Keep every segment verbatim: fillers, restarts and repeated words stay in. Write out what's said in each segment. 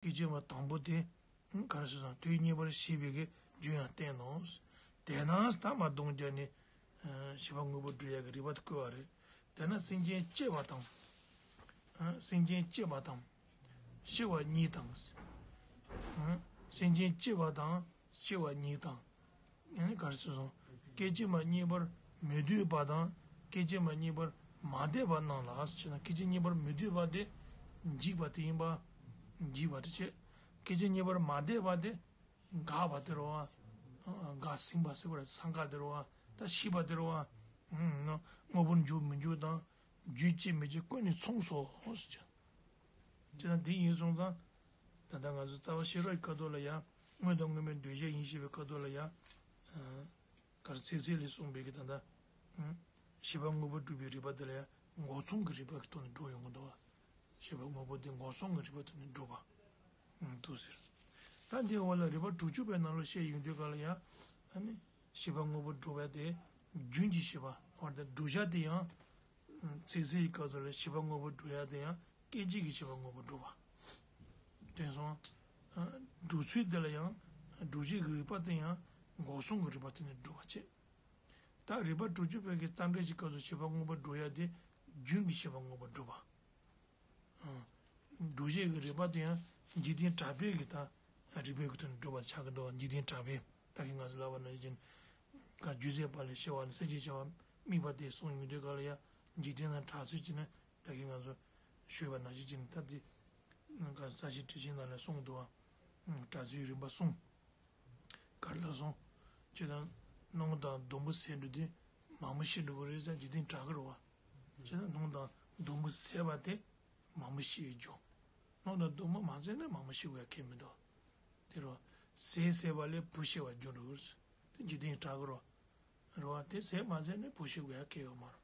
སྐད་ཅིག་མ་དང་པོ་དེ་ག་རེ་ཟེར་སོང་། དུས་གཉིས་པར་ཤེས་པའི་གི་རྒྱུ་ཡང་བསྟན་ནོ། དེས་ན་ད་མ་གདོང་བརྒྱབ་ནས་བྱེད་པ་དངོས་པོ་སྒྲུབ་ཡག་གི་རིགས་པ་དེ་བཀོད་པ་རེད། དེས་ན་སེམས་ཅན་སྐྱེ་བ་དང་། སེམས་ཅན་སྐྱེ་བ་དང་། ཤི་བ་གཉིས་དང་། སེམས་ཅན་སྐྱེ་བ་དང་ཤི་བ་གཉིས་དང་། ཡང་ན་ག་རེ་ཟེར་སོང་། སྐད་ཅིག་མ་གཉིས་པར་མི་སྡོད་པ་དང་སྐད་ཅིག་མ་གཉིས་པར་མ་འདས་པ་རྣམས་ལ་ཞེ་ན། སྐད་ཅིག་གཉིས་པར་མི་སྡོད་པ་དེ་འཇིག་པ་དེ་ཡིན་པ། འཇིག་པ་དེ་བྱས། སྐད་ཅིག་གཉིས་པར་མ་འདས་པ་དེ་འགག་པ་དེ་རེད་བ། འགག་ཟིན་པ་ཟེར་བ་རེད། སངས་རྒྱས་དེ་རེད་བ། ད་ཤི་བ་དེ་རེད་བ། དངོས་པོར་འཇུག་མི་འཇུག་དང་། འཇུག་བྱེད་མི་བྱེད་ཀུན་ནས་མཚུངས་སོ་ཞེ་ན། དེ་ཡིན་སོང་ཙང་། ད་ལྟ་ང་ཚོ་རྩ་བ་ཤེས་རབ་ཀྱི་ཁ་ཐོག་ལ་ཡང་དངོས་དང་དངོས་མེད་འདུས་བྱས་ཡིན་ཞེས་པའི་ཁ་ཐོག་ལ་ཡང་། གར་ཚིག་གསལ་ལས་གསུངས་པའི་གི་ད་ལྟ། བྱེད་པ་དངོས་པོ་སྒྲུབ་པའི་རིགས་པ་དེ་ལ་ཡང་འགོག་སྲུང་གི་རིགས་པ་གི་ཐོག་ནས་སྒྲུབ་ཡོང་གི་འདུག་བ། བྱེད་པ་དངོས་པོ་དེ་འགོག་སྲུང་གི་རིགས་པ་ཐོག་ནས་སྒྲུབ་པ། འདུག་ཟེར། ད་འདིའི་འོག་ལ་རིགས་པ་དྲུག་ཅུ་པའི་ནང་ལ་བཤད་ཡོང་དུས་ག་ལ་ཡང་། ཨ་ནི། བྱེད་པ་དངོས་པོ་སྒྲུབ་པ་དེ། རྒྱུན་གྱི་བྱེད་པ་བར་དུ་བསྒྲུབ་བྱ་དེ་ཡང་། ཚིག་གསལ་གྱི་སྐབས་སུ་ལ་བྱེད་པ་དངོས་པོ་སྒྲུབ་ཡ་དེ་ཡང་སྐད་ཅིག་གི་བྱེད་པ་དངོས་པོ་སྒྲུབ་པ། དེ་སོང་། སྒྲུབ་ཚུལ་དེ་ལ་ཡང་སྒྲུབ་བྱེད་ཀྱི་རིགས་པ་དེ་ཡང་འགོག་སྲུང་གི་རིགས་པ་དེ་ནི་སྒྲུབ་པ་བྱེད། ད་རིགས་པ་དྲུག་ཅུ་པའི་གི་རྩ་འགྲེལ་གྱི་སྐབས་སུ་བྱེད་པ་དངོས་པོ་སྒྲུབ་ཡ་དེ་རྒྱུན་གྱི་བྱེད་པ་དངོས་པོ་སྒྲུབ་པ། སྒྲུབ་བྱེད་ཀྱི་རིགས་པ་དེ་ཡང་འཇིག་རྟེན་གྲགས་པའི་གི་ད་རིགས་པའི་གི་དོན་སྒྲུབ་པ་ཆགས་ཀྱི་འདུག་འཇིག་རྟེན་གྲགས་པའི་ད་གིན་ང་ཚོ་ལབ་པ་ནང་བཞིན། ག་རྒྱུ་ཟད་པ་ལས་སྐྱེ་བ་ནི་ཟད་ཅེས་བྱ་བ་དམིགས་པ་དེ་གསུངས་ཡོང་དུས་ག་ལ་ཡང་འཇིག་རྟེན་དང་གྲགས་ཚུལ་གྱི་ནི་ད་གིན་ང་ཚོ་ཞུས་པ་ནང་བཞིན་གྱི་ནི་ད་དེ། ག་རྩ་ཤེ་ཊཱིཀ་ཆེན་ནང་ལ་གསུངས་འདུག་བ། གྲགས་ཚུལ་རིམ་པ་གསུམ། ག་རེ་ལབ་སོང་། ཅེ་ན། སྣུམ་དང་སྡོང་བུ་ཟད་འགྲོ་དུས་མ་མོ་ཤི་འགྲོ་གི་རེད་ཟེར་འཇིག་རྟེན་གྲགས་ཀྱི་རེད་བ། ཅེ་ན་སྣུམ་དང་སྡོང་བུ་ཟད་པ་དེ་མ་མོ་ཤི་ཡི་རྒྱུ། སྣུམ་དང་སྡོང་བུ་མ་ཟད་ན་མ་མོ་ཤི་དགོས་ཡ་གལ་མི་འདུག་དེ་རེད་བ། ཟས་ཟད་པ་ལས་བུ་ཤི་བ་རྒྱུ་འགྲོ་གི་རེད། དེ་འཇིག་རྟེན་གྲགས་ཀྱི་རེད་བ། རེད་བ། དེ་ཟས་མ་ཟད་ན་བུ་ཤི་དགོས་ཡ་གལ་ཡོད་མ་རེད།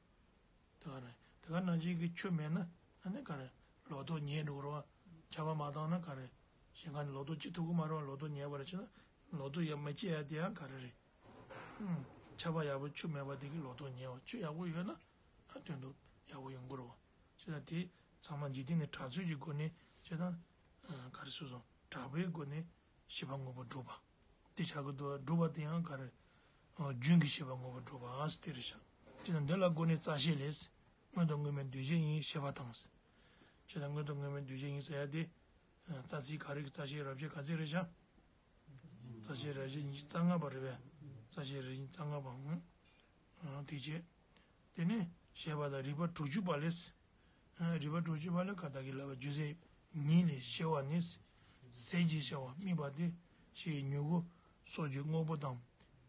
དེ་ག་རེད། དེ་ག་ནང་བཞིན་གྱི་ཆུ་མེད་ན་ཨ་ནི་ག་རེ། ལོ་ཏོག་ཉལ་འགྲོ་གི་རེད་བ། ཆར་པ་མ་བཏང་ན་ག་རེ། ཞིང་ཁ་ནས་ལོ་ཏོག་སྐྱེ་ཐུབ་ཀྱི་མ་རེད་བ། ལོ་ཏོག་ཉལ་བ་རེད་ཅེ་ན། ལོ་ཏོག་ཡང་མི་སྐྱེ་ཡ་དེ་ཡང་ག་རེ་རེད། ཨུམ། ཆར་པ་ཡག་པོ་ཆུ་མེད་པ་དེ་གི་ལོ་ཏོག་ཉལ་བ། ཆུ་ཡག་པོ་ཡོད་ན་ཨ་དོན་དུ་ཡག་པོ་ཡོང་གི་རེད་བ། ཅེ་ན་དེ་ཚང་མ་འཇིག་རྟེན་ནས་གྲགས་ཚུལ་གྱི་སྒོ་ནས་ཅེ་ན། ག་རེ་ཟེར་སོང་། གྲགས་པའི་སྒོ་ནས་བྱེད་པ་དངོས་པོ་སྒྲུབ་པ། དེ་བྱ་དགོས་འདུག་སྒྲུབ་པ་དེ་ཡང་ག་རེ། རྒྱུན་གྱི་བྱེད་པ་དངོས་པོ་སྒྲུབ་པ་ཨ་སི་དེ་རེད་ཤག་དེ་ན་འདི་ལ་སྒོ་ནས་རྩ་ཤེ་ལས། དངོས་དང་དངོས་མེད་འདུས་བྱས་ཡིན་ཞེས་པ་དང་། ཅེ་ན་དངོས་དང་དངོས་མེད་འདུས་བྱས་ཡིན་ཟེར་ཡ་དེ། རྩ་ཚིག་ག་རེ་གི་རྩ་ཤེ་རབ་བྱེད་ག་ཚད་རེད་ཤག་རྩ་ཤེ་རབ་བྱེད་ཉི་ཤུ་རྩ་ལྔ་པ་རེད་པས། རྩ་ཤེ་རབ་བྱེད་ཉི་ཤུ་རྩ་ལྔ་པའམ། དེ་བྱས། དེ་ནས་ཞེས་པ་དང་རིགས་པ་དྲུག་ཅུ་པ་ལས། རིགས་པ་དྲུག་ཅུ་པ་ལ་ག་ད་གི་ལབ་པ་རྒྱུ་ཟད་ཉིད་ལས་སྐྱེ་བ་ནི། ཟད་ཅེས་བྱ་བ་དམིགས་པ་སྟེ། ཞེས་མྱུ་གུ་སོགས་ཀྱི་དངོས་པོ་དང་།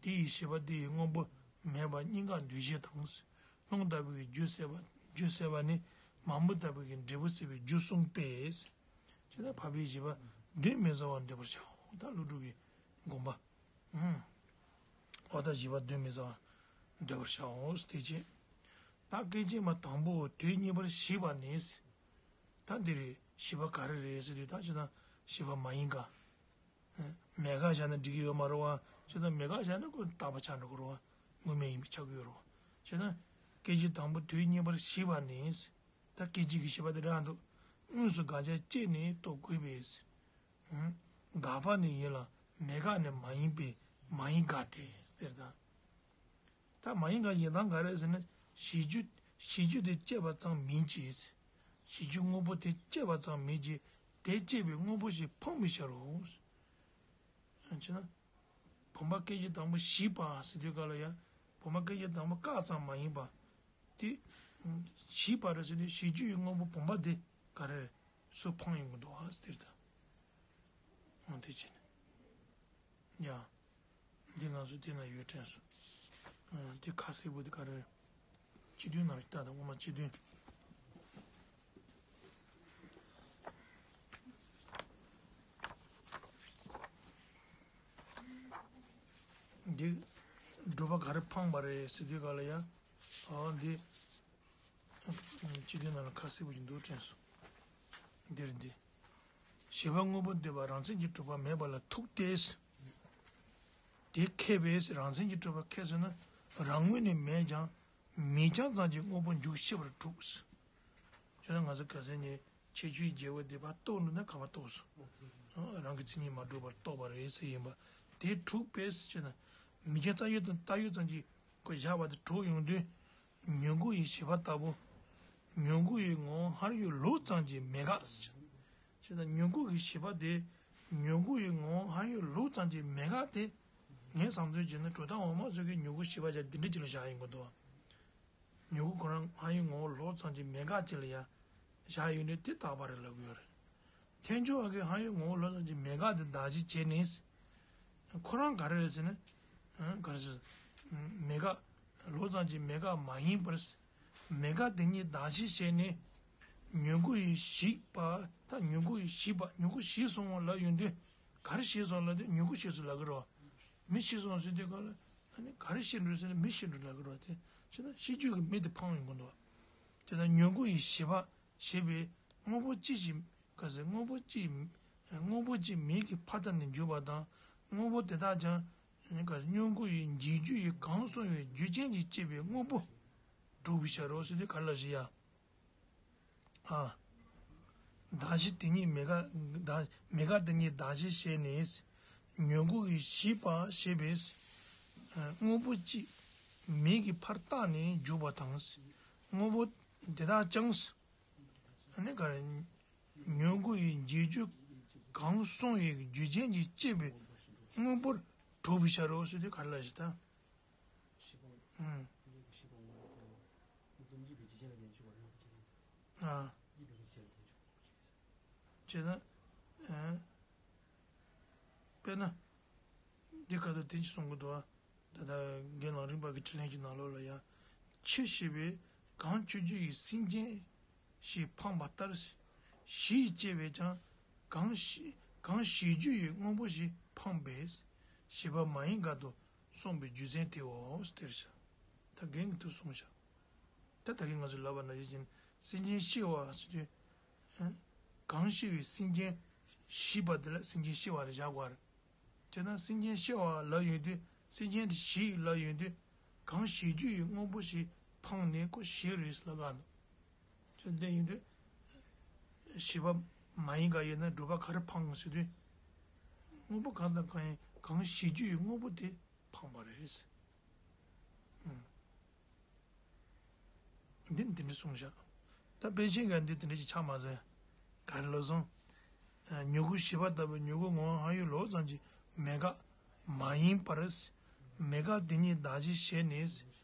དེ་ཡི་བྱེད་པ་དེ་ཡི་དངོས་པོ་མེད་པ་གཉིས་ཀ་འདུས་བྱས་དང་། སྣུམ་ལྟ་བུའི་རྒྱུ་ཟད་པ་རྒྱུ་ཟད་པ་ནི་མ་མོ་ལྟ་བུའི་འབྲས་བུ་ཟད་པའི་རྒྱུ་གསུངས་པས། ཇི་ལྟར་འཕགས་པའི་བཞི་པ་གདོན་མི་ཟ་བར་འདོད་པར་བྱའོ། ད་ཀླུ་སྒྲུབ་ཀྱི་དགོངས་པ། ཨོ་ད་བཞི་པ་གདོན་མི་ཟ་བར་འདོད་པར་བྱའོ་དེ་བྱས། ད་སྐད་ཅིག་མ་དང་པོ་དུས་གཉིས་པར་ཤེས་པ་ནི། ད་འདི་རེད་བྱིས་པ་ག་རེ་རེད་ཟེར་དུས་ད་ཅི་ད་བྱིས་པ་མ་ཡིན་ག་མེད་ག་བཞག་ན་འགྲིག་གི་ཡོད་མ་རེད་བ། ཅི་ད་མེད་ག་བཞག་ན་ཁོ་རྟག་པ་ཆགས་འགྲོ་གི་རེད་བ། དངོས་མེད་ཡིན་པ་ཆགས་ཀྱི་ཡོད་རེད་བ། ཅི་ད་སྐད་ཅིག་དང་པོ་དུས་གཉིས་པར་ཤེས་པ་ནི། ད་སྐད་ཅིག་གི་བྱིས་པ་དེ་རང་འདུག་དངོས་སུ་དགག་བྱ་བཅད་ནས་རྟོགས་དགོས་པས། འགག་པ་ནི་ཡིན་ལ་མེད་དགག་ནི་མ་ཡིན་པས་མ་ཡིན་དགག་སྟེ་ཟེར་ད། ད་མ་ཡིན་ག་ཡིན་སྟངས་ག་རེ་ཟེར་ན་གཞི་རྒྱུ་གཞི་རྒྱུ་དེ་སྐྱེས་པ་ཙམ་མིན་གྱི། གཞི་རྒྱུ་དངོས་པོ་དེ་སྐྱེས་པ་ཙམ་མིན་གྱི། དེ་སྐྱེས་པའི་དངོས་པོ་ཞིག་འཕངས་པའི་ཕྱིར་རོ། ཅེ་ན། བུམ་པ་སྐད་ཅིག་དང་པོ་བྱིས་པ་ཟེར་དུས་ག་ལ་ཡ། བུམ་པ་སྐད་ཅིག་དང་པོ་བཀག་ཙམ་མ་ཡིན་པ། དེ། བྱིས་པ་རེད་ཟེར་དུས་གཞི་རྒྱུ་ཡི་དངོས་པོ་བུམ་པ་དེ་ག་རེ་རེད། སུ་འཕངས་ཡོང་གི་འདུག་ཨ་ཟེར་ད། འོ་དེ་བྱས་ནས། ཡ། འདི་ང་ཚོ་དེ་ན་ཡོད་དྲན་སོང་། ཨ། འདི་ཁ་གསལ་པོ་འདི་ག་རེ་རེད། སྤྱི་དོན་ནང་ལ་ལྟ་དང་དབུ་མ་སྤྱི་དོན། འདི་སྒྲུབ་པ་ག་རེ་འཕངས་པ་རེད་ཟེར་དུས་ག་ལ་ཡ། ཨ་འདི། སྤྱི་དོན་ནང་ལ་ཁ་གསལ་པོ་ཞིག་འདུག་དྲན་སོང་། འདིར་འདི། བྱེད་པ་དངོས་པོ་འདོད་པ་རང་མཚན་གྱིས་གྲུབ་པ་མེད་པ་ལ་ཐུག་སྟེ། དེ་མཁས་པས་རང་མཚན་གྱིས་གྲུབ་པ་མཁས་སོང་ན་རང་ངོས་ནས་མེད་ཀྱང་མིང་རྐྱང་ཙམ་གྱིས་དངོས་པོ་འཇུག་ཤེས་པར་གྲུབ། ཁྱོད་ང་ཚོ་ག་ས་ནས་ ཁྱད་ཆོས་རྒྱལ་པོ་དེ་ཕར་རྟོགས་ནུས་ན་ག་པར་རྟོགས་སོང་། རང་གི་མཚན་ཉིད་མ་གྲུབ་པར་རྟོགས་པ་རེད་ཟེར་ཡིན་པ། དེ་གྲུབ་པས་ཟེར་ན། མིག་རྒྱང་ལྟ་ཡུལ་དང་ལྟ་ཡུལ་ཙམ་གྱིས་ཁོ་བཞག་པ་དེ་གྲུབ་ཡོང་དུས། མྱུ་གུ་ཡི་བྱིས་པ་ལྟ་བུ། མྱུ་གུ་ཡི་ངོ་བོ་སྔར་ཡོད་ལུགས་ཙམ་གྱིས་མེད་དགག་ཟེར། ཅེས་དང་མྱུ་གུ་ཡི་བྱིས་པ་དེ། མྱུ་གུ་ཡི་ངོ་བོ་སྔར་ཡོད་ལུགས་ཙམ་གྱིས་མེད་དགག་དེ། ངས་བསམ་ཚུལ་བྱས་ན་གྲུབ་མཐའ་འོག་མ་ཚོ་གིས་མྱུ་གུ་བྱིས་པ་བྱས་འདི་འདྲ་ཅིག་ལ་བཞག་ཡིན་དགོས་འདུག་མྱུ་གུ་ཁོ་རང་སྔར་ཡོད་ངོ་བོ་ལུགས་ཙམ་གྱིས་མེད་དགག་ཅིག་ལ་ཡ། བཞག་ཡོད་ནི་དེ་རྟག་པ་རེད་ལབ་ཀྱི་ཡོད་རེད། ཐལ་འགྱུར་བ་གིས་སྔར་ཡོད་ངོ་བོ་ལུགས་ཙམ་གྱིས་མེད་དགག་དེ་གདགས་གཞི་བྱས་ནས། ཁོ་རང་ག་རེ་རེད་ཟེར་ན། ཨ། ག་རེ་ཟེར། མེད་དགག་ལུགས་ཙམ་གྱིས་མེད་དགག་མ་ཡིན་པར། མེད་དགག་དེ་ཉིད་གདགས་གཞི་བྱས་ནས། མྱུ་གུ་ཡི་བྱིས་པ་ད་མྱུ་གུ་ཡི་བྱིས་པ་མྱུ་གུ་ཤི་སོང་བ་ལབ་ཡོང་དུས། ག་རེ་ཤི་སོང་ལབ་དུས་མྱུ་གུ་ཤི་སོང་ལབ་ཀྱི་རེད་བ། མི་ཤི་སོང་ཟེར་དུས་ག་ལ་ཨ་ནི་ག་རེ་ཤི་འགྲོ་ཟེར་ན་མི་ཤི་འགྲོ་ལབ་ཀྱི་རེད་བ། དེ་བྱས་ན་ཤི་རྒྱུ་གི་མི་དེ་ཕངས་ཡོང་གི་འདུག་བ། དེ་ལྟར་མྱུ་གུ་ཡི་བྱིས་པ་ཞེས་པའི་དངོས་པོ་ཅི་ཞིག་ག་ཟེར་དངོས་པོ་ཅི། དངོས་པོ་ཅི་མིག་གིས་ཕར་བལྟས་ནས་འཇུག་པ་དང་དངོས་པོ་དེ་དག་ཀྱང་། མྱུ་གུ་ཡི་འཇིག་རྒྱུ་ཡི་གང་གསུངས་པའི་རྒྱུ་རྐྱེན་གྱིས་སྐྱེས་པའི་དངོས་པོ་གྲུབ་པའི་ཕྱིར་རོ་ཟེར་དུས་ག་ལ་ཞིག་ཡ། ཨ། གདགས་གཞི་དེ་ཉིད་མེད་དགག་གདགས་མེད་དགག་དེ་ཉིད་གདགས་གཞི་བྱས་ནས། མྱུ་གུ་ཡི་བྱིས་པ་ཞེས་པའི་དངོས་པོ་ཅི་མིག་གིས་ཕར་བལྟས་ནས་འཇུག་པ་དང་། དངོས་པོ་དེ་དག་ཀྱང་། ཨ་ནི་ག་རེ། མྱུ་གུ་ཡི་འཇིག་རྒྱུ་གང་གསུངས་པའི་རྒྱུ་རྐྱེན་གྱིས་སྐྱེས་པའི་དངོས་པོར་གྲུབ་པའི་ཕྱིར་རོ་ཟེར་དུས་ག་རེ་ལ་ཞིག་ད། ཨུམ། ཨ། བྱས་ན། ཨ། དཔེར་ན། འདི་ག་དུས་དེ་ཅི་གསུང་གི་འདུག་ཨ། ད་ལྟ་རྒན་ལགས་རིམ་པ་གི་དྲིས་ལན་གྱི་ནང་ལོགས་ལ་ཡང་། ཕྱི་ཞེས་པས་གང་སྤྱོད་རྒྱུ་ཡི་སེམས་ཅན་ཞེས་འཕངས་པ་ལྟར། གཞི་ཡིས་དཔྱད་པས་ཀྱང་གང་ཞེས་གང་ཞེས་རྒྱུ་ཡི་དངོས་པོ་ཞེས་འཕངས་པས། བྱིས་པ་མ་ཡིན་དགག་ཏུ་གསུངས་པའི་རྒྱུ་མཚན་དེའོ། དེར་བྱ། ད་རྒན་གྱིས་དེ་གསུངས་བཞག་ད་ད་གིན་ང་ཚོས་ལབ་པ་ནང་བཞིན་སེམས་ཅན་ཤི་བ་ཟེར་དུས། གང་ཤི་བའི་སེམས་ཅན་ཤི་བ་དེ་ལ་སེམས་ཅན་ཤི་བ་རེད་བཞག་དགོས་རེད། དེ་ན་སེམས་ཅན་ཤི་བ་ལབ་ཡོང་དུས་སེམས་ཅན་དེ་ཞི་ལབ་ཡོང་དུས་གང་ཞི་རྒྱུ་ཡི་དངོས་པོ་ཞིག་འཕངས་ནས་ཁོ་ཞི་རེད་ལབ་ག་འདུག་དེ་འདྲ་ཡིན་དུས་ཞི་བ་མ་ཡིན་ག་ཡིན་ན་སྒྲུབ་པ་ག་རེ་འཕངས་ཟེར་དུས་དངོས་པོ་གང་དང་གང་ཡིན་གང་ཞི་རྒྱུ་ཡི་དངོས་པོ་དེ་འཕངས་པ་རེད། འདི་འདི་འདྲ་གསུངས་བཞག་ད་དཔེ་ཆེན་ག་འདི་དེ་འདྲ་ཞིག་ཆགས་མ་ཟད། ག་རེ་ལབ་སོང་། མྱུ་གུ་ཞེས་པ་ལྟ་བུའི་མྱུ་གུ་ངོ་བོ་སྔར་ཡོད་ལུགས་ཙམ་གྱིས་མེད་དགག་མ་ཡིན་པར། མེད་དགག་དེ་ཉིད་གདགས་གཞི་བྱས་ནས།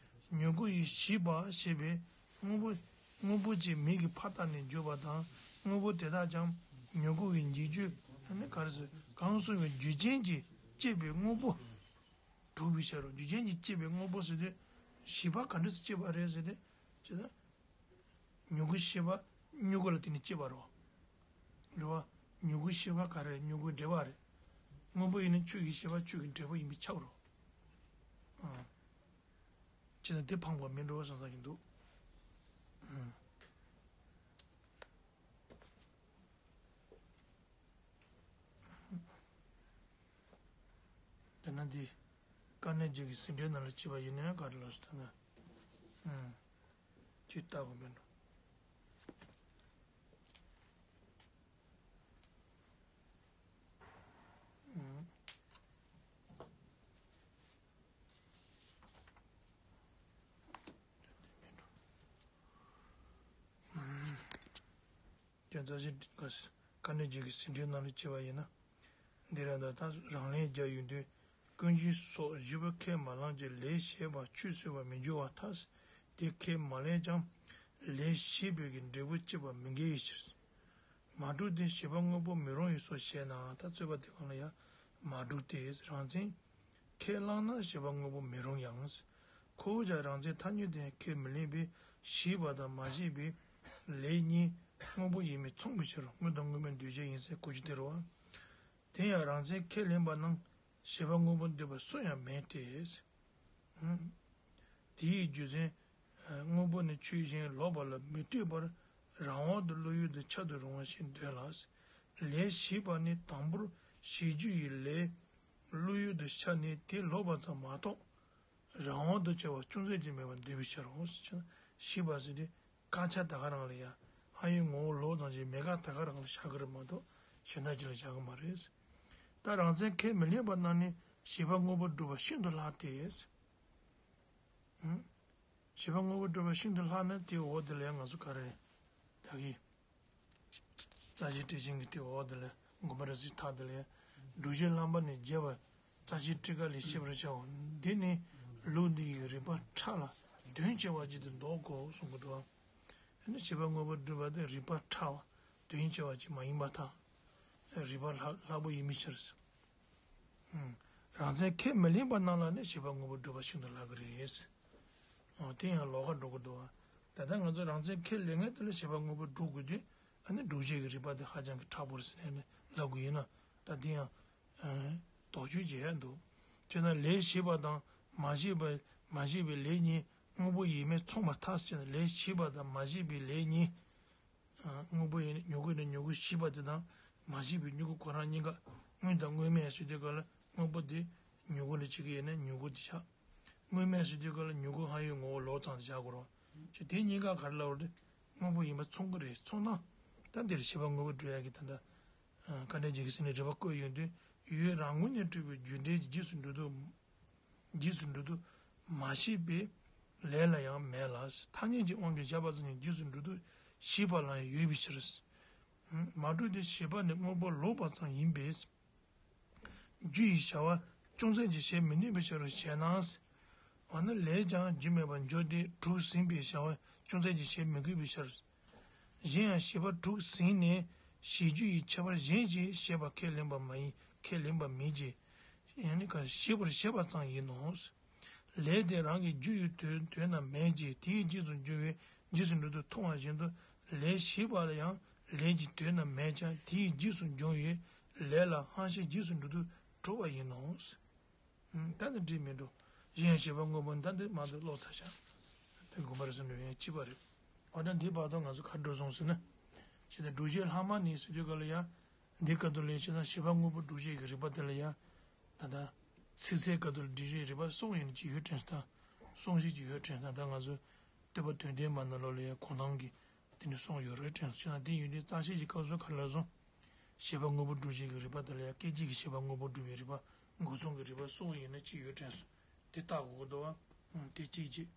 མྱུ་གུ་ཡི་བྱིས་པ་ཞེས་པའི་དངོས་པོ་དངོས་པོ་ཅིག་མིག་གིས་ཕར་བལྟས་ནས་འཇུག་པ་དང་དངོས་པོ་དེ་དག་ཀྱང་མྱུ་གུ་ཡི་འཇིག་རྒྱུ་ནི་ག་རེ་ཟེར་གང་གསུངས་པའི་རྒྱུ་རྐྱེན་གྱིས་སྐྱེས་པའི་དངོས་པོ། གྲུབ་པའི་ཕྱིར་རོ། རྒྱུ་རྐྱེན་གྱིས་སྐྱེས་པའི་དངོས་པོ་ཟེར་དུས། བྱིས་པ་ག་འདྲ་སེ་སྐྱེས་པ་རེད་ཟེར་ཏེ། ཅེས་དང་། མྱུ་གུ་ཤེས་པ་མྱུ་གུ་ལ་བརྟེན་ནས་སྐྱེས་པ་རེད། རེད་བ། མྱུ་གུ་ཤེས་པ་ག་རེ་རེད། མྱུ་གུའི་འབྲེལ་བ་རེད། དངོས་པོ་ཡིན་ན་ཆོས་ཀྱི་ཤེས་པ་ཆོས་ཀྱི་འབྲས་བུ་ཡིན་པས་ཁྱབ་རོ། ཨང་། ཅེས་དང་དེ་འཕངས་པ་མིན་འགྲོ་བསམ་བསམ་གྱི་འདུག་ཨང་། དེ་ན་འདི། དཀའ་གནད་བརྒྱད་ཀྱི་ཟིན་བྲིས་ནང་ལ་བྱས་པ་ཡིན་ན་ག་རེ་ལབ་སོང་ད་ན། ཨང་། ཅིག་ལྟ་དགོས་མིན་འགྲོ། ཨང་། ཀྱང་རྩ་ཆེན་དཀའ་གནད་བརྒྱད་ཀྱི་ཟིན་བྲིས་ནང་ལ་བྱས་པ་ཡིན་ན། འདི་ར་ད་ལྟ་རང་ལན་རྒྱག་ཡོང་དུས་ཀུན་གཞི་སོགས་བཞི་པོ་ཁས་མ་བླངས་ཀྱི་ལས་བྱེད་པ་ཆོས་ཟེར་བར་མི་འགྱུར་བར་ཐལ། དེ་ཁས་མ་ལེན་ཀྱང་ལས་བྱེད་པའི་གི་འབྲས་བུ་སྐྱེད་པ་མི་འགལ་བའི་ཕྱིར། མ་གྲུབ་སྟེ་བྱེད་པ་དངོས་པོ་མི་རུང་བས་སོ་ཞེ་ན། ད་རྩོད་པ་དེ་གང་ལ་ཡང་མ་གྲུབ་སྟེ་རང་མཚན་ཁས་བླངས་ན་བྱེད་པ་དངོས་པོ་མི་རུང་ཡང་། ཁོ་བོ་ཀྱང་རང་མཚན་ཐ་སྙད་དུ་ཡང་ཁས་མི་ལེན་པས་བྱས་པ་དང་མ་བྱས་པའི་ལས་གཉིས་དངོས་པོ་ཡིན་མིན་མཚུངས་པའི་ཕྱིར་རོ། དངོས་དང་དངོས་མེད་འདུས་བྱས་ཡིན་ཟེར་གོ་རྒྱུ་དེ་རེད་བ། དེ་ཡང་རང་མཚན་ཁས་ལེན་པ་རྣམས་བྱེད་པ་དངོས་པོ་འདོད་པ་སུ་ཡང་མེད་དེ། དེའི་རྒྱུ་མཚན། དངོས་པོ་ནི་ཆོས་གཞན་ལོག་པ་ལ་མི་ལྟོས་པར་རང་དབང་དུ་བློ་ཡུལ་དུ་ཁྱབ་ཏུ་རུང་བ་ཞིག་འདོད་ལ། ལས་བྱེད་པ་ནི་དང་པོར་བྱེད་རྒྱུ་ཡི་ལས་བློ་ཡུལ་དུ་ཤར་ནས་དེ་ལོག་པ་ཙམ་མ་གཏོགས། རང་དབང་དུ་བྱ་བ་ཅུང་ཟད་ཀྱང་མེད་པར་འདོད་པའི་ཕྱིར་རོ། ཞེས་པ་ཟེར་ཏེ་དཀར་ཆག་ད་ག་རང་ལ་ཡང་ ཧ་ཡོད་ངོ་བོ་ལོག་ཙམ་ཞིག་མེད་དགག་ད་ག་རང་ལ་བཞག་གི་རེད་མ་གཏོགས་གཞན་དག་ཅིག་ལ་བཞག་གི་མ་རེད། ད་རང་མཚན་ཁས་མི་ལེན་པ་རྣམས་ནི་བྱིས་པ་དངོས་པོར་སྒྲུབ་པ་ཤིན་ཏུ་ལྷག་སྟེ། བྱིས་པ་དངོས་པོར་སྒྲུབ་པ་ཤིན་ཏུ་ལྷག་ན་དེའི་འོག་དེ་ལ་ཡང་ང་ཚོ་ག་རེ་ད་གི་རྩ་ཤེ་ཊཱིཀ་ཆེན་གྱི་དེའི་འོག་དེ་ལ་དགོངས་པ་རབ་གསལ་ཐག་དེ་ལ་ཡང་སྒྲུབ་བྱེད་ལྷག་མ་ནི་རྒྱས་པ་རྩ་ཤེ་ཊཱིཀ་ལས་ཤེས་པར་བྱའོ། འདི་ནི་ལུགས་འདི་ཡི་རིགས་པ་ཕྲ་ལ་དོན་ཆེ་བ་ཅིག་ཏུ་འདོགས་དགོས་གསུང་གི་འདུག་ཨ་ནི་བྱིས་པ་དངོས་པོར་སྒྲུབ་པ་དེ་རིགས་པ་ཕྲ་བ་དོན་ཆེ་བ་ཅིག་མ་ཡིན་པར་ཐལ། རིགས་པ་ལྷག་ལྷག་པོ་ཡིན་པའི་ཕྱིར། རང་མཚན་ཁས་མི་ལེན་པ་རྣམས་ལ་ནི་བྱིས་པ་དངོས་པོར་སྒྲུབ་པ་ཤིན་ཏུ་ལྷག་གི་རེད། འོ་དེ་ཡང་ལོགས་ཀ་འགྲོ་གི་འདུག་བ། ད་ལྟ་ང་ཚོ་རང་མཚན་ཁས་ལེན་མཁན་དེ་ལ་བྱིས་པ་དངོས་པོར་སྒྲུབ་དགོས་དུས་ཨ་ནི་སྒྲུབ་བྱེད་ཀྱི་རིགས་པ་དེ་ཧ་ཅང་གི་ཕྲ་པོ་རེད་ཟེར་ནས་ལབ་དགོས་ཡིན་ན་ད་དེ་ཡང་དོགས་གཅོད་བྱེད་ཡ་འདུག་བྱས་ན་ལས་བྱེད་པ་དང་མ་བྱས་པ་མ་བྱས་པའི་ལས་གཉིས་དངོས་པོ་ཡིན་མིན་མཚུངས་པར་ཐལ་ཟེར་ན་ལས་བྱེད་པ་དང་མ་བྱས་པའི་ལས་གཉིས། དངོས་པོ་ཡིན་ན་མྱུ་གུ་ཡིན་ན་མྱུ་གུ་ཤེས་པ་དེ་དང་མ་ཤེས་པའི་མྱུ་གུ་ཁོ་རང་གཉིས་ཀ་དངོས་དང་དངོས་མེད་ཟེར་དུས་སྐབས་ལ་དངོས་པོ་དེ་མྱུ་གུ་ལ་བྱེད་ཀྱི་ཡིན་ན་མྱུ་གུ་དེ་ཆགས། དངོས་མེད་ཟེར་དུས་སྐབས་ལ་མྱུ་གུ་ཧ་ཡོད་ངོ་བོ་ལོག་ཙམ་དུ་བཞག་དགོས་རེད། ཅེས་དེ་གཉིས་ཀ་ག་རེ་ལབ་རེད། དངོས་པོ་ཡིན་པ་མཚུངས་ཀྱི་རེད། མཚུངས་ན་ད་འདིར་བྱིས་པ་དངོས་པོ་སྒྲུབ་ཡག་གི་ད་ལྟ་དཀའ་འགྲེལ་བྱེད་ཀྱི་ཟིན་ནས་རིགས་པ་བཀོད་ཡོང་དུས་ཡུལ་རང་ངོས་ནས་སྤྲོས་པའི་རྒྱུ་འབྲས་ཀྱི་རྗེས་སུ་འགྲོ་དུས། རྗེས་སུ་འགྲོ་དུས་མ་ཤེས་པའི་ལས་ལ་ཡང་མེད་ལ། ཐ་སྙད་ཀྱི་དབང་གིས་བཞག་པ་ཙམ་གྱིས་རྗེས་སུ་འགྲོ་དུས་ཤེས་པ་ལ་ཡང་ཡོད་པའི་ཕྱིར། མ་གྲུབ་སྟེ་ཤེས་པ་ནི་དངོས་པོ་ལོག་པ་ཙམ་ཡིན་པས། རྒྱུ་ཡི་བྱ་བ་ཅུང་ཟད་ཀྱང་བྱེད་མི་ནུས་པའི་ཕྱིར་རོ་ཞེ་ན། འོ་ན་ལས་ཀྱང་རྒྱུ་མེད་པར་འཇོག་སྟེ་གྲུབ་ཟིན་པའི་བྱ་བ་ཅུང་ཟད་ཀྱང་བྱེད་མི་དགོས་པའི་ཕྱིར། གཞན་ཡང་བྱས་པ་གྲུབ་ཟིན་ནས་བྱེད་རྒྱུ་ཡི་ཁྱད་པར་གཞན་ཞིག་བཤད་པ་ཁས་ལེན་པ་མ་ཡིན་ཁས་ལེན་པ་མིན་གྱི། ཡང་ན་བྱེད་པར་བཤད་པ་ཙམ་ཡིན་ནོ། ལས་དེ་རང་གི་རྒྱུ་ཡི་དོན་དོན་ན་མེད་ཀྱི་དེའི་རྗེས་སུ་འཇུག་པའི་རྗེས་སུ་འགྲོ་དུས་མཐོང་བ་བཞིན་དུ་ལས་བྱེད་པ་ལ་ཡང་ལས་ཀྱི་དོན་ན་མེད་ཀྱང་དེའི་རྗེས་སུ་འབྱུང་བའི་ལས་ལ་ཧང་ཤེས་རྗེས་སུ་འགྲོ་དུས་གྲུབ་པ་ཡིན་ནོ། ད་ནི་འགྲིག་མི་འགྲོ། གཞན་ཡང་བྱེད་པ་དངོས་པོ་ད་འདི་མ་འདུག་ཀློག་ཚར་ཤག་དེ་དགོངས་པ་རབ་གསལ་འགྲོ་ཡང་གཅིག་པ་རེད། འོ་ན་འདི་བར་དུ་ང་ཚོ་ག་འགྲོ་སོང་ཟེར་ན། ཇི་ལྟར་སྒྲུབ་བྱེད་ལྷག་མ་ནི་ཟེར་དུས་སྐབས་ལ་ཡང་། འདི་སྐབས་དུ་ལས་བྱེད་དང་བྱེད་པ་དངོས་པོ་སྒྲུབ་བྱེད་ཀྱི་རིགས་པ་དེ་ལ་ཡང་། ད་ལྟ་ཚིག་གསལ་སྐབས་དུ་ལ་འགྲེལ་བྱེད་རིགས་པ་གསུམ་ཡིན་ན་ཅི་ཡོད་དྲན་སོང་། གསུམ་ཞིག་ཅི་ཡོད་དྲན་སོང་། ད་ང་ཚོ་བསྟོད་པ་དོན་ལྡན་མ་ནང་ལོགས་ལ་ཡང་གོང་ཐང་གི་དེ་ནི་གསུམ་ཡོད་རེད་དྲན་སོང་། བྱས་ན་དེ་ཡོད་དུས་རྩ་ཤེ་ཀྱི་སྐབས་སུ་ག་རེ་ལབ་སོང་། བྱེད་པ་དངོས་པོ་སྒྲུབ་བྱེད་ཀྱི་རིགས་པ་དེ་ལ་ཡང་སྐད་ཅིག་གིས་བྱེད་པ་དངོས་པོ་སྒྲུབ་པའི་རིགས་པ་འགོ་རྩོམ་གྱི་རིགས་པ་གསུམ་ཡིན་ན་ཅི་ཡོད་དྲན་སོང་། དེ་བརྟག་དགོས་ཀྱི་འདུག་བ། དེ་གཅིག་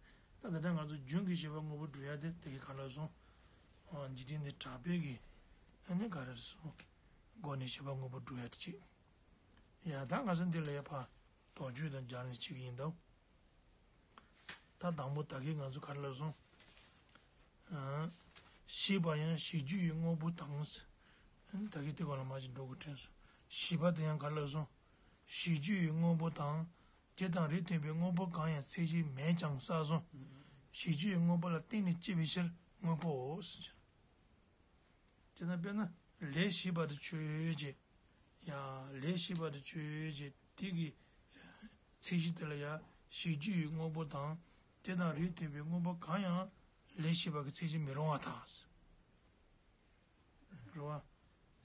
བྱས། ད་ད་ལྟ་ང་ཚོ་རྒྱུན་གྱི་བྱེད་པ་དངོས་པོ་སྒྲུབ་ཡ་དེ་དེ་གི་ག་ལ་སོང་། འཇིག་རྟེན་འདི་དྲག་པོའི་གི་ཨ་ནི་ག་རེ་སོང་། སྒོ་ནས་བྱེད་པ་དངོས་པོ་སྒྲུབ་ཡ་དེ་གཅིག་ཡ་ད་ང་ཚོ་འདི་ལ་ཡ་ཕ་དོགས་གཅོད་དང་སྦྱར་ནས་བྱེད་ཀྱི་ཡིན་འདུག་ད་དང་པོ་ད་གི་ང་ཚོ་ག་རེ་ལབ་སོང་། ཤེས་པ་ཡང་བྱེད་རྒྱུ་ཡི་དངོས་པོ་དང་། ད་གི་དེ་ག་ལ་མ་ཅིག་འགྲོ་དགོས་དྲན་སོང་། བྱེད་པ་དེ་ཡང་ག་རེ་ལབ་སོང་། བྱེད་རྒྱུ་ཡི་དངོས་པོ་དང་། དེ་དང་རིགས་མཐུན་པའི་དངོས་པོ་གང་ཡང་ཚད་གཞི་མེད་ཀྱང་ས་སོང་། བྱེད་རྒྱུ་ཡི་དངོས་པོ་ལ་བརྟེན་ནས་སྐྱེ་བའི་ཕྱིར་དངོས་པོའོ་ཟེར། དེ་ན་དཔེར་ན་ལས་བྱེད་པ་དེ་ཆོས་ཅན། ཡང་ལས་བྱེད་པ་དེ་ཆོས་ཅན་དེ་གི་ཚད་གཞི་དེ་ལ་ཡང་བྱེད་རྒྱུ་ཡི་དངོས་པོ་དང་དེ་དང་རིགས་མཐུན་པའི་དངོས་པོ་གང་ཡང་ལས་བྱེད་པ་གི་ཚད་གཞི་མི་རུང་བ་དང་། རེད་བ།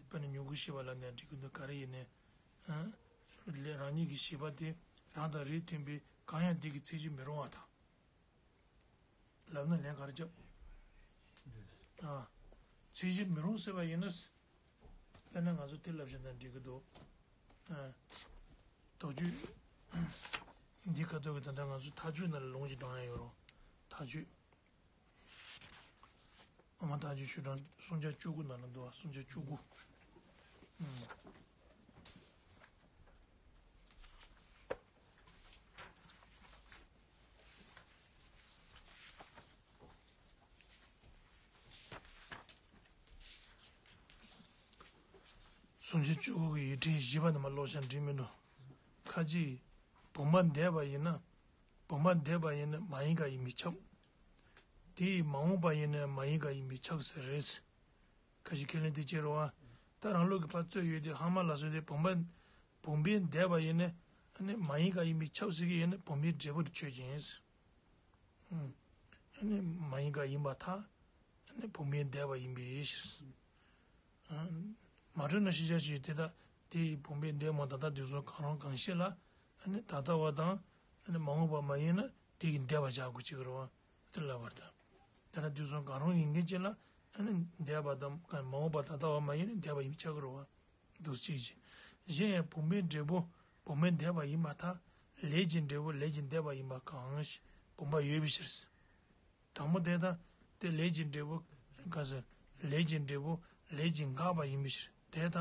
དཔེར་ན་མྱུ་གུ་ཤེས་པ་ལ་ནི་འགྲིག་གི་འདུག་ག་རེ་ཡིན་ནའི། ལས་རང་ཉིད་ཀྱི་བྱེད་པ་དེ་རང་དང་རིགས་མཐུན་པའི་གང་ཡང་དེ་གི་ཚད་གཞི་མི་རུང་བ་དང་། ལབ་ན་ལན་ག་རེ་རྒྱབ། ཨ། ཚད་གཞི་མི་རུང་ཟེར་བ་ཡིན་ན། དཔེར་ན་ང་ཚོ་དེ་ལབ་བཞིན་དང་འགྲིག་གི་འདུག་ཨ། དོགས་གཅོད། འདི་ཁ་ཐུག་གི་ད་ལྟ་ང་ཚོ་མཐའ་དཔྱོད་ནང་ལ་ལུང་ཅིག་དྲངས་ཡ་ཡོད་རོ། མཐའ་དཔྱོད། ཨ་མ་ཐག་ཆོད་ཞུ་དང་སུམ་ཆ་བཅུ་དགུ་ནང་ལ་འདུག་བ། སུམ་ཆ་བཅུ་དགུ། ཨུམ། སུམ་ཆ་བཅུ་དགུ་གི་ཡིག་ཕྲེང་བཞི་པ་ནས་མར་ཀློག་བྱ་འགྲིག་མི་འདུག་ཁ་ཅིག་བུམ་པ་འདས་པ་ཡིན་ན། བུམ་པ་འདས་པ་ཡིན་ན་མ་ཡིན་པ་ཡིན་པས་ཁྱབ། དེ་ཡིས་མ་འོངས་པ་ཡིན་ན་མ་ཡིན་པ་ཡིན་པས་ཁྱབ་ཟེར་རེད། ཁ་ཅིག་ཁས་ལེན་དེ་བྱེད་རོགས་ཨ། ད་རང་ལུགས་ཀྱི་ཕར་རྩོད་ཡོད་དེ་ཧ་མ་ལ་སོང་སྟེ་བུམ་པ། བུམ་པས་འདས་པ་ཡིན་ན། ཨ་ནི་མ་ཡིན་པ་ཡིན་པས་ཁྱབ་ཟེར་གྱི་ཡིན་ན་བུམ་པའི་འབྲས་བུ་དེ་ཆོས་ཅན། ཨ་ནི་མ་ཡིན་པ་ཡིན་པར་ཐལ། ཨ་ནི་བུམ་པས་འདས་པ་ཡིན་པའི་ཕྱིར། མ་གྲུབ་ན་ཤེས་བྱ་ཞིག་དེ་དག་དེ་ཡི་བུམ་པས་འདས་མ་ད་ལྟ་དུས་གསུམ་གང་རུང་གང་ཞིག་ལ། ཨ་ནི་ད་ལྟ་བ་དང་། ཨ་ནི་མ་འོངས་པ་མ་ཡིན་ན་དེ་ཡི་འདས་པ་བཞག་དགོས་ཅིག་རེད་བ། དེ་ལབ་པར་ཐལ། ད་ལྟ་དུས་གསུམ་གང་རུང་ཡིན་མཁན་ཅིག་ལ། ཨ་ནི་འདས་པ་དང་མ་འོངས་པ་ད་ལྟ་བ་མ་ཡིན་ནི་འདས་པ་ཡིན་པས་ཁྱབ་ཀྱི་རེད་བ། འདུག་སེ་བྱས། གཞན་ཡང་བུམ་པའི་འབྲས་བུ་བུམ་པས་འདས་པ་ཡིན་པར་ཐལ། ལས་ཀྱི་འབྲས་བུ་ལས་ཀྱིས་འདས་པ་ཡིན་པ་གང་ཞིག་བུམ་པ་ཡོད་པའི་ཕྱིར། དང་པོ་དེ་དག་དེ་ལས་ཀྱི་འབྲས་བུ་ག་ཟེར། ལས་ཀྱི་འབྲས་བུ་ལས་ཀྱིས་འགགས་པ་ཡིན་པའི་ཕྱིར། དེ་དག་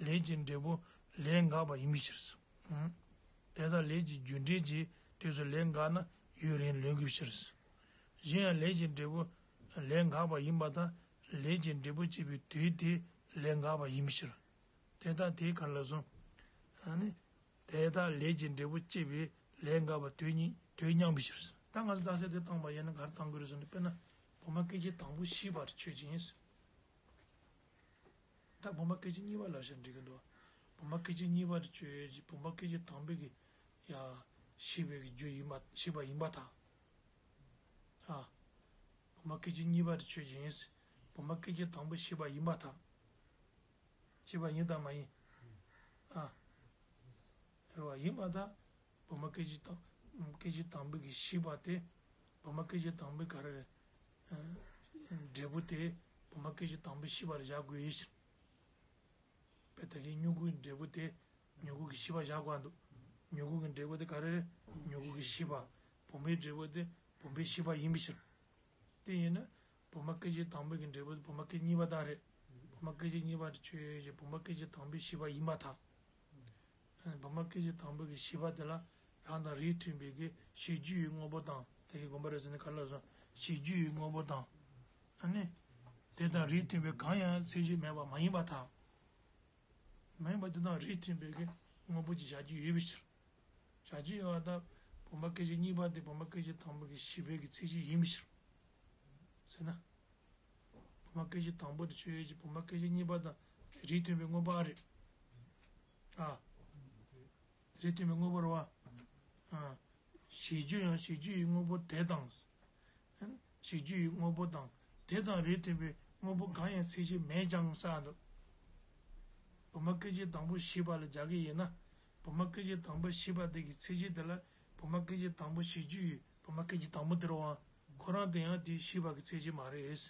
ལས་ཀྱི་འབྲས་བུ་ལས་འགགས་པ་ཡིན་པའི་ཕྱིར། ཨང་། དེ་དག་ལས་ཀྱི་རྒྱུ་འབྲས་ཀྱི་དུས་སུ་ལས་འགགས་ན་ཡུན་རིང་ལོན་དགོས་པའི་ཕྱིར། གཞན་ཡང་ལས་ཀྱི་འབྲས་བུ་ལས་འགགས་པ་ཡིན་པར་ཐལ། ལས་ཀྱི་འབྲས་བུ་སྐྱེས་པའི་དུས་དེ་ལས་འགགས་པ་ཡིན་པའི་ཕྱིར། དེ་དག་དེའི་ག་རེ་ལབ་སོང་། ཨ་ནི། དེ་དག་ལས་ཀྱི་འབྲས་བུ་སྐྱེས་པའི་ལས་འགགས་པ་དུས་གཉིས་དུས་མཉམ་པའི་ཕྱིར། ད་ང་ཚོ་རྟགས་གསལ་དེ་བཏང་བ་ཡིན་ན་ག་རེ་བཏང་དགོས་རེད་ཟེར་ན། དཔེར་ན། བུམ་པ་སྐད་ཅིག་དང་པོ་ཤེས་པར་ཆོས་ཅན། ད་བུམ་པ་སྐད་ཅིག་གཉིས་པ་ལབ་བཞག་འགྲིག་གི་འདུག་བུམ་པ་སྐད་ཅིག་གཉིས་པར་ཆོས་ཅན། བུམ་པ་སྐད་ཅིག་དང་པོའི་གི་ཡ། ཤེས་པའི་གི་རྒྱུ་ཡིན་པ་ཤེས་པ་ཡིན་པར་ཐལ། ཨ། བུམ་པ་སྐད་ཅིག་གཉིས་པར་ཆོས་ཅན། བུམ་པ་སྐད་ཅིག་དང་པོ་ཤེས་པ་ཡིན་པར་ཐལ། ཤེས་པ་ཡིན་དང་མ་ཡིན། ཨ། རེད་བ། ཡིན་པར་ཐལ། བུམ་པ་སྐད་ཅིག་དང་། སྐད་ཅིག་དང་པོའི་གི་ཤེས་པ་དེ། བུམ་པ་སྐད་ཅིག་དང་པོའི་ག་རེ་རེད། ཨ། འབྲས་བུ་དེ་བུམ་པ་སྐད་ཅིག་དང་པོའི་ཤེས་པ་ལ་བཞག་དགོས་ཡིན་ཕྱིར། དཔེ་ད་གིན་མྱུ་གུའི་འབྲས་བུ་དེ་མྱུ་གུ་གི་ཤེས་པ་བཞག་དགོས་འདུག་མྱུ་གུ་གི་འབྲས་བུ་དེ་ག་རེ་རེད། མྱུ་གུ་གི་ཤེས་པ། བུམ་པའི་འབྲས་བུ་དེ་བུམ་པའི་ཤེས་པ་ཡིན་པའི་ཕྱིར། དེ་ཡིན་ན། བུམ་པ་སྐད་ཅིག་དང་པོའི་གི་འབྲས་བུ་དེ་བུམ་པ་སྐད་ཅིག་གཉིས་པ་དག་རེད། བུམ་པ་སྐད་ཅིག་གཉིས་པ་དེ་ཆོས་ཅན། བུམ་པ་སྐད་ཅིག་དང་པོའི་ཤེས་པ་ཡིན་པར་ཐལ། བུམ་པ་སྐད་ཅིག་དང་པོའི་གི་ཤེས་པ་དེ་ལ་རང་དང་རིགས་མཐུན་པའི་གི་ཤེས་རྒྱུ་ཡི་དངོས་པོ་དང་། དེ་གི་དགོངས་པ་རེད་ཟེར་ན་ག་རེ་ལབ་སོང་། ཤེས་རྒྱུ་ཡི་དངོས་པོ་དང་། ཨ་ནི། དེ་དང་རིགས་མཐུན་པའི་གང་ཡང་ཚད་གཞི་མེད་པ་མ་ཡིན་པར་ཐལ། མ་ཡིན་པ་དེ་དང་རིགས་མཐུན་པའི་གི་དངོས་པོ་ཅིག་བཞག་རྒྱུ་ཡོད་པའི་ཕྱིར། བྱ་སྤྱོད་ཡོད་པ་དང་། བུམ་པ་སྐད་ཅིག་གཉིས་པ་དེ་བུམ་པ་སྐད་ཅིག་དང་པོ་གི་ཤེས་པའི་གི་ཚད་གཞི་ཡིན་པའི་ཕྱིར། ཟེར་ན། བུམ་པ་སྐད་ཅིག་དང་པོ་དེ་ཆོས་ཅན། བུམ་པ་སྐད་ཅིག་གཉིས་པ་དང་རིགས་མཐུན་པའི་དངོས་པོ་ཨ་རེད། ཨ། རིགས་མཐུན་པའི་དངོས་པོ་རེད་བ། ཨ། ཤེས་རྒྱུ་ཡང་ཤེས་རྒྱུ་ཡི་དངོས་པོ་དེ་དང་། ཤེས་རྒྱུ་ཡི་དངོས་པོ་དང་དེ་དང་རིགས་མཐུན་པའི་དངོས་པོ་གང་ཡང་ཚད་གཞི་མེད་ཀྱང་ཟེར་འདུག་བུམ་པ་སྐད་ཅིག་དང་པོ་ཤེས་པ་ལ་སྦྱར་གྱི་ཡིན་ན། བུམ་པ་སྐད་ཅིག་དང་པོ་ཤེས་པ་དེ་གི་ཚད་གཞི་དེ་ལ། བུམ་པ་སྐད་ཅིག་དང་པོ་ཤེས་རྒྱུ་ཡི་བུམ་པ་སྐད་ཅིག་དང་པོ་དེ་རེད་བ། ཁོ་རང་དེ་ཡང་དེའི་ཤེས་པ་གི་ཚད་གཞི་མ་རེད།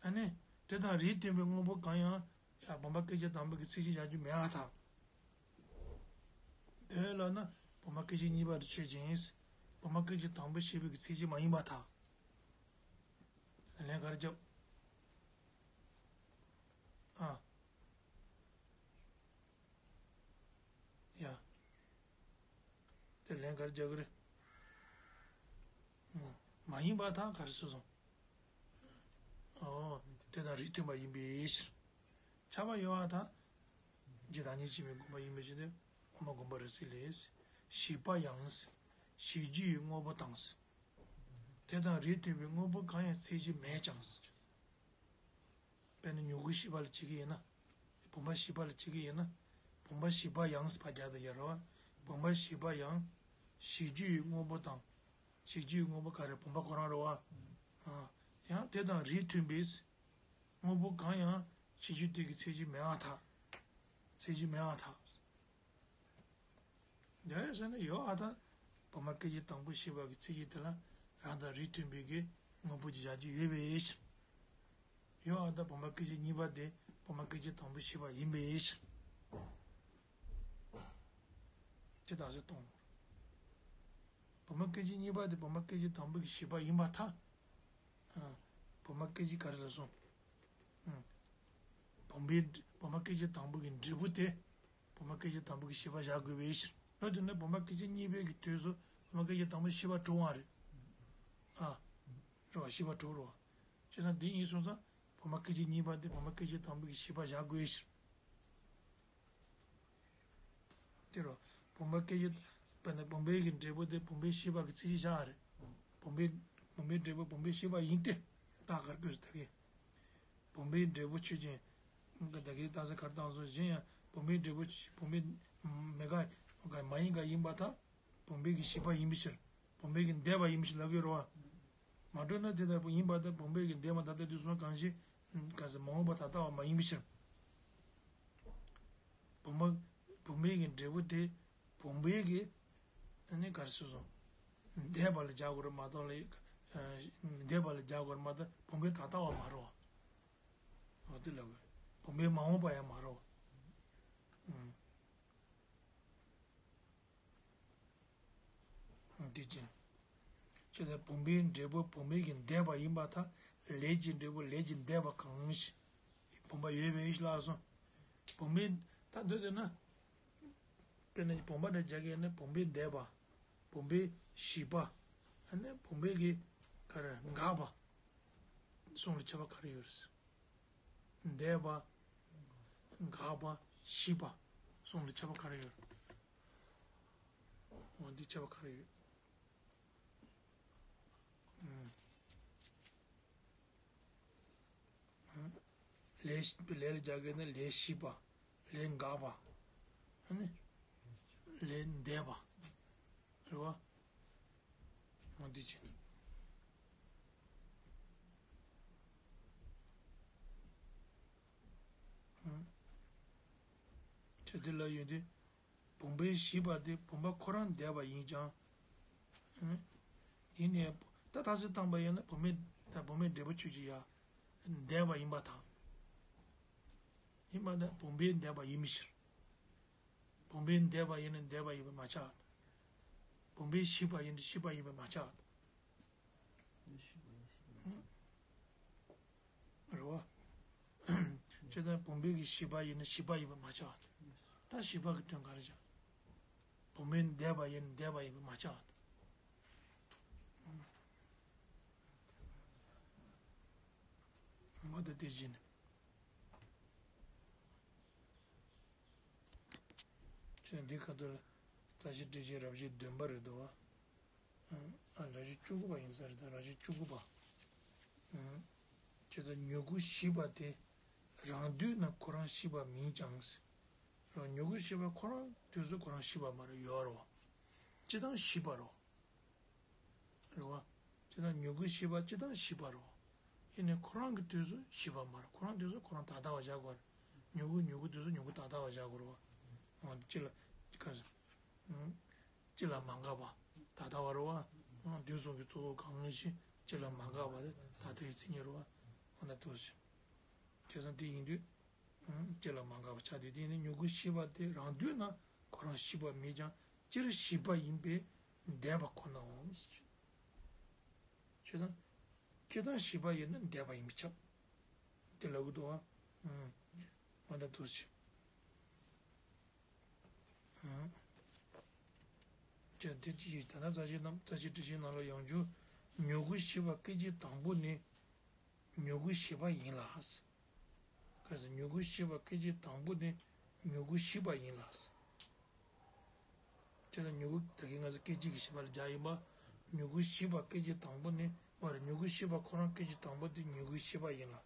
ཨ་ནི། དེ་དང་རིགས་མཐུན་པའི་དངོས་པོ་གང་ཡང་། ཡ། བུམ་པ་སྐད་ཅིག་དང་པོ་གི་ཚད་གཞི་བཞག་རྒྱུ་མེད་པར་ཐལ། དེ་ལབ་ན། བུམ་པ་སྐད་ཅིག་གཉིས་པ་དེ་ཆོས་ཅན། བུམ་པ་སྐད་ཅིག་དང་པོ་ཤེས་པའི་གི་ཚད་གཞི་མ་ཡིན་པར་ཐལ། ལན་ག་རེ་རྒྱབ། ཨ། ཡ། དེ་ལན་ག་རེ་རྒྱག་གི་རེད། ཨང་། མ་ཡིན་པར་ཐལ་ག་རེ་ཟེར་སོང་། ཨོ། དེ་དང་རིགས་མཐུན་པ་ཡིན་པའི་ཕྱིར། ཁྱབ་པ་ཡོད་པར་ཐལ། རྒྱུ་དང་ཉིད་ཕྱིན་པའི་དགོངས་པ་ཡིན་པའི་ཕྱིར་ཏེ། དབུ་མ་དགོངས་པ་རེད་ཟེར་ལས། ཤེས་པ་ཡང་། ཤེས་རྒྱུ་ཡི་དངོས་པོ་དང་། དེ་དང་རིགས་མཐུན་པའི་དངོས་པོ་གང་ཡང་ཚད་གཞི་མེད་ཀྱང་། དཔེར་ན་མྱུ་གུ་ཤེས་པ་ལ་བྱེད་ཀྱི་ཡིན་ན། བུམ་པ་ཤེས་པ་ལ་བྱེད་ཀྱི་ཡིན་ན། བུམ་པ་ཤེས་པ་ཡང་ཕར་རྒྱག་དང་ཡ་རེད་བ། བུམ་པ་ཤེས་པ་ཡང་། ཤེས་རྒྱུ་ཡི་དངོས་པོ་དང་། ཤེས་རྒྱུ་ཡི་དངོས་པོ་ག་རེ། བུམ་པ་ཁོ་རང་རེད་བ། ཨ། ཡང་དེ་དང་རིགས་མཐུན་པའི། དངོས་པོ་གང་ཡང་ཤེས་རྒྱུ་དེ་གི་ཚད་གཞི་མེད་པར་ཐལ། ཚད་གཞི་མེད་པར་ཐལ། འདི་ཟེར་ན་ཡོད་ཨ་ད། བུམ་པ་སྐད་ཅིག་དང་པོ་ཤེས་པ་གི་ཚད་གཞི་དེ་ལ་རང་དང་རིགས་མཐུན་པའི་གི་དངོས་པོ་ཅིག་བཞག་རྒྱུ་ཡོད་པའི་ཕྱིར། ཡོད་ཨ་ད། བུམ་པ་སྐད་ཅིག་གཉིས་པ་དེ་བུམ་པ་སྐད་ཅིག་དང་པོ་ཤེས་པ་ཡིན་པའི་ཕྱིར། ཅི་ལྟར་ཟེར་གཏོང་། བུམ་པ་སྐད་ཅིག་གཉིས་པ་དེ་བུམ་པ་སྐད་ཅིག་དང་པོ་གི་ཤེས་པ་ཡིན་པར་ཐལ། ཨ། བུམ་པ་སྐད་ཅིག་ག་རེ་ལབ་སོང་། ཨ། བུམ་པའི་བུམ་པ་སྐད་ཅིག་དང་པོ་གི་འབྲས་བུ་དེ། བུམ་པ་སྐད་ཅིག་དང་པོ་གི་ཤེས་པ་བཞག་དགོས་པའི་ཕྱིར། ལོ་དེ་ནས་བུམ་པ་སྐད་ཅིག་གཉིས་པའི་གི་དུས་སུ་བུམ་པ་སྐད་ཅིག་དང་པོ་ཤེས་པ་གྲུབ་པ་རེད། ཨ། རེད་བ། ཤེས་པ་གྲུབ་རེད་བ། བྱས་ཙང་འདི་ཡིན་སོང་ཙང་བུམ་པ་སྐད་ཅིག་གཉིས་པ་དེ་བུམ་པ་སྐད་ཅིག་དང་པོ་གི་ཤེས་པ་བཞག་དགོས་ཕྱིར། དེ་རུ། བུམ་པ་སྐད་ཅིག་དཔེར་ན་བུམ་པའི་གི་འབྲས་བུ་དེ་བུམ་པའི་ཤེས་པ་གི་ཚད་གཞི་བཞག་རེད། བུམ་པའི། བུམ་པའི་འབྲས་བུ་བུམ་པའི་ཤེས་པ་ཡིན་ཏེ། རྟགས་ག་རེ་བཀོད་ཟེར་ད་གི། བུམ་པའི་འབྲས་བུ་ཆོས་ཅན། ད་གི་རྟགས་ག་རེ་བཏང་སོང་། གཞན་ཡང་བུམ་པའི་འབྲས་བུ་བུམ་པའི་མེད་དགག་མ་ཡིན་དགག་ཡིན་པར་ཐལ། བུམ་པའི་གི་ཤེས་པ་ཡིན་པའི་ཕྱིར། བུམ་པའི་གི་འདས་པ་ཡིན་པའི་ཕྱིར་ལབ་ཀྱི་རེད་བ། མ་གྲུབ་ན་དེ་ལྟ་བུ་ཡིན་པར་ཐལ། བུམ་པའི་གི་འདས་པ་ད་ལྟ་དུས་སུ་གང་ཞིག་ག་ཟེར་མ་འོངས་པ་ད་ལྟ་བ་མ་ཡིན་པའི་ཕྱིར། བུམ་པ། བུམ་པའི་གི་འབྲས་བུ་དེ་བུམ་པའི་གི་ཨ་ནི་ག་རེ་ཟེར་སོང་། འདས་པ་ལ་སྦྱར་དགོས་རེད་མ་གཏོགས་ལ། འདས་པ་ལ་སྦྱར་དགོས་རེད་མ་གཏོགས་བུམ་པའི་ད་ལྟ་བ་མ་རེད་བ། འོ་དེ་ལབ་དགོས། བུམ་པའི་མ་འོངས་པ་ཡང་མ་རེད། ཨང་། འདི་ཅན། ཅེས་དང་བུམ་པའི་འབྲས་བུ་བུམ་པའི་གི་འདས་པ་ཡིན་པར་ཐལ། ལས་ཀྱི་འབྲས་བུ་ལས་ཀྱི་འདས་པ་གང་ཞིག་བུམ་པ་ཡོད་པའི་ལགས་སོ། བུམ་པའི་ད་འདོད་དེ་ན། དཔེར་ན་བུམ་པ་འདྲ་རྒྱག་གི་ཡིན་ན་བུམ་པའི་འདས་པ། བུམ་པའི་བྱིས་པ། ཨ་ནི་བུམ་པའི་གི་ག་རེ་འགག་པ། གསུམ་ལ་ཁྱད་པར་ག་རེ་ཡོད་རེད། འདས་པ། འགག་པ། བྱིས་པ། གསུམ་ལ་ཁྱད་པར་ག་རེ་ཡོད། འོ་འདི་ཁྱད་པར་ག་རེ་ཡོད། ཨུམ། ལས་ལས་ལ་རྒྱག་གི་ནི་ལས་བྱིས་པ། ལས་འགག་པ། ཨ་ནི། ལས་འདས་པ། རེད་བ། འོ་འདི་བྱས་ནས། ཨུམ། ཁྱོད་འདི་ལ་ཡོད་དུས། བུམ་པའི་བྱིས་པ་དེ་བུམ་པ་ཁོ་རང་འདས་པ་ཡིན་ཀྱང་། ཨུམ། ཡིན་ནའི་ད་ད་གཟོད་བཏང་པ་ཡིན་ན་བུམ་པའི་ད་བུམ་པའི་འབྲས་བུ་ཆོས་ཅན་ཡང་འདས་པ་ཡིན་པར་ཐལ། ཡིན་པ་ན་བུམ་པའི་འདས་པ་ཡིན་མི་ཕྱིར། བུམ་པའི་འདས་པ་ཡིན་ན་འདས་པ་ཡིན་པར་མ་ཆགས། བུམ་པའི་བྱིས་པ་ཡིན་ན་བྱིས་པ་ཡིན་པར་མ་ཆགས། རེད་བ། བྱས་ཙང་བུམ་པའི་གི་བྱིས་པ་ཡིན་ན་བྱིས་པ་ཡིན་པར་མ་ཆགས། ད་བྱིས་པ་གི་དོན་ག་རེ་བྱ། བུམ་པའི་འདས་པ་ཡིན་ན་འདས་པ་ཡིན་པར་མ་ཆགས། འོ་ད་དེ་བཞིན། ཁྱོད་འདི་ཁ་ཐུག་ལ་རྩ་ཤེ་འགྲེལ་བྱེད་རབ་བྱེད་བདུན་པ་རེད་འདུག་བ། ཨ་རབ་བྱེད་བཅུ་དགུ་པ་ཡིན་ས་རེད་ད་རབ་བྱེད་བཅུ་དགུ་པ། ཨ་ཁྱོད་ད་མྱུ་གུ་བྱིས་པ་དེ་རང་དུས་ན་ཁོ་རང་བྱིས་པ་མིན་ཀྱང་ཟེར། རང་མྱུ་གུ་བྱིས་པ་ཁོ་རང་དུས་སུ་ཁོ་རང་བྱིས་པ་མ་རེད་ཡོད་རེད་བ། སྤྱིར་བཏང་བྱིས་པ་རེད་བ། རེད་བ། སྤྱིར་བཏང་མྱུ་གུ་བྱིས་པ་སྤྱིར་བཏང་བྱིས་པ་རེད་བ། ཡིན་ནའི་ཁོ་རང་གི་དུས་སུ་བྱིས་པ་མ་རེད། ཁོ་རང་དུས་སུ་ཁོ་རང་ད་ལྟ་བ་བཞག་དགོས་རེད། མྱུ་གུ་མྱུ་གུ་དུས་སུ་མྱུ་གུ་ད་ལྟ་བ་བཞག་དགོས་རེད་བ། འོ་ཅི་ལ་ག་ཅི་ལ་མ་འགགས་པ་ད་ལྟ་བ་རེད་བ། འོ་དུས་གསུམ་གྱི་གཙོ་བོ་གང་ཞིག་ཅི་ལ་མ་འགགས་པ་དེ་ད་ལྟའི་མཚན་ཉིད་རེད་བ། འོ་ན་དུས་སུ་བྱས་ཙང་དེ་ཡིན་དུས། ཅི་ལ་མ་འགགས་པ་ཆགས་དུས་དེ་ནི་མྱུ་གུ་བྱིས་པ་དེ་རང་དུས་ན་ཁོ་རང་བྱིས་པ་མེད་ཀྱང་སྤྱིར་བྱིས་པ་ཡིན་པས་འདས་པ་ཁོ་ནའོ། ཁྱོད་དང་ཁྱོད་དང་བྱིས་པ་ཡིན་ན་འདས་པ་ཡིན་པས་ཁྱབ། དེ་ལབ་གི་འདུག་ཨ། མ་འདྲ་འདུག་ཅི། ཅི་དེ་ཅི་ཡིས་ད་ལྟ་རྩ་ཤེ་རྣམས་རྩ་ཤེ་འགྲེལ་བྱེད་ནང་ལ་ཡང་བསྐྱར་མྱུ་གུ་བྱིས་པ་སྐད་ཅིག་དང་པོ་ནི། མྱུ་གུ་བྱིས་པ་ཡིན་ལ། ག་ཟེར་མྱུ་གུ་བྱིས་པ་སྐད་ཅིག་དང་པོ་ནི་མྱུ་གུ་བྱིས་པ་ཡིན་ལ། ཅེས་དང་མྱུ་གུ་ད་གིན་ང་ཚོ་སྐད་ཅིག་གི་བྱིས་པ་ལ་སྦྱར་ཡིན་པ། མྱུ་གུ་བྱིས་པ་སྐད་ཅིག་དང་པོ་ནི་མ་རེད། མྱུ་གུ་བྱིས་པ་ཁོ་རང་སྐད་ཅིག་དང་པོ་དེ་མྱུ་གུ་བྱིས་པ་ཡིན་ལ།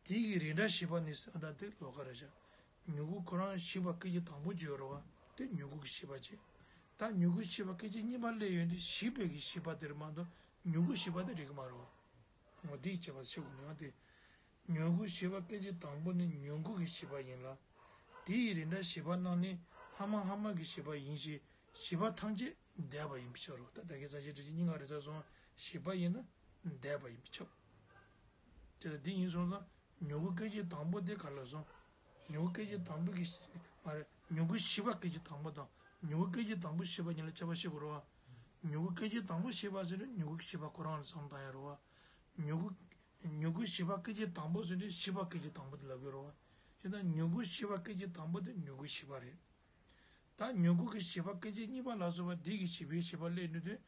དེ་ཡི་རིགས་འདྲ་བྱིས་པ་ནི་ཟེར་ད་དེ་ལོགས་ཀ་རེད་བཞག་མྱུ་གུ་ཁོ་རང་བྱིས་པ་སྐད་ཅིག་དང་པོ་ཅིག་ཡོད་རེད་བ། དེ་མྱུ་གུ་གི་བྱིས་པ་ཅིག་ད་མྱུ་གུ་བྱིས་པ་སྐད་ཅིག་གཉིས་པ་སླེབས་ཡོང་དུས་བྱིས་པའི་གི་བྱིས་པ་དེ་རེད་མ་གཏོགས་མྱུ་གུ་བྱིས་པ་དེ་རེད་གི་མ་རེད་བ། འོ་དེ་བྱས་པ་ཤེས་དགོས་ནས་ཨ་དེ། མྱུ་གུ་བྱིས་པ་སྐད་ཅིག་དང་པོ་ནི་མྱུ་གུ་གི་བྱིས་པ་ཡིན་ལ། དེ་ཡི་རིགས་འདྲ་བྱིས་པ་རྣམས་ནི་སྔ་མ་སྔ་མ་གི་བྱིས་པ་ཡིན་ཞིང་བྱིས་པ་ཐམས་ཅད་འདས་པ་ཡིན་པའི་ཕྱིར་རོ། ད་ད་གིན་རྩ་ཤེ་འགྲེལ་བྱེད་གཉིས་ཀ་རེད་ཚར་སོང་བ་བྱིས་པ་ཡིན་ན་འདས་པ་ཡིན་པས་ཁྱབ། དེ་ལ་འདི་ཡིན་སོང་ཙང་མྱུ་གུ་སྐད་ཅིག་དང་པོ་དེ་ག་ལ་སོང་། མྱུ་གུ་སྐད་ཅིག་དང་པོ་གི་མ་རེད། མྱུ་གུ་བྱིས་པ་སྐད་ཅིག་དང་པོ་དང་མྱུ་གུ་སྐད་ཅིག་དང་པོ་བྱིས་པ་གཉིས་ལ་ཁྱད་པར་ཤེས་དགོས་རེད་བ། མྱུ་གུ་སྐད་ཅིག་དང་པོ་བྱིས་པ་ཟེར་ན་མྱུ་གུ་བྱིས་པ་ཁོ་རང་ལ་བསམ་བཏང་ཡ་རེད་བ། མྱུ་གུ། མྱུ་གུ་བྱིས་པ་སྐད་ཅིག་དང་པོ་ཟེར་དུས་བྱིས་པ་སྐད་ཅིག་དང་པོ་དེ་ལབ་ཀྱི་རེད་བ། དེ་ལྟར་མྱུ་གུ་བྱིས་པ་སྐད་ཅིག་དང་པོ་དེ་མྱུ་གུ་བྱིས་པ་རེད། ད་མྱུ་གུ་གི་བྱིས་པ་སྐད་ཅིག་གཉིས་པ་ལ་སོགས་པ་འདི་གི་བྱིས་པའི་བྱིས་པ་སླེབས་ནུས་དུས།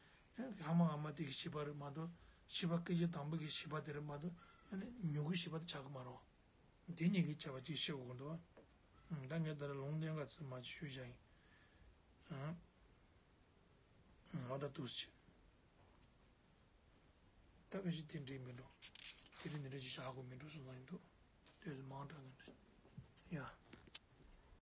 སྔ་མ་སྔ་མ་དེ་གི་བྱིས་པ་རེད་མ་གཏོགས་བྱིས་པ་སྐད་ཅིག་དང་པོ་གི་བྱིས་པ་དེ་རེད་མ་གཏོགས་ཨ་ནི་མྱུ་གུ་བྱིས་པ་དེ་ཆགས་ཀྱི་མ་རེད་བ། འདི་གཉིས་ཀྱི་ཁྱད་པར་ཅིག་ཤེས་དགོས་འདུག་བ། ད་ངས་ད་ལྟ་ལུང་བསྟན་ག་ཚོད་མ་ཅིག་ཞུས་བཞག་ཡིན། ཨ། ང་ད་འདུག་ཟེར། ད་ག་ཞིག་དེ་འདྲའི་མི་འགྲོ། དེ་རིང་འདི་འདྲ་ཞིག་བཞག་དགོས་མི་འགྲོ་སོང་ཙང་ཡིན་འདུག་དེ་ཚོ་མང་དྲགས་ཀྱི་འདྲ། ཡ།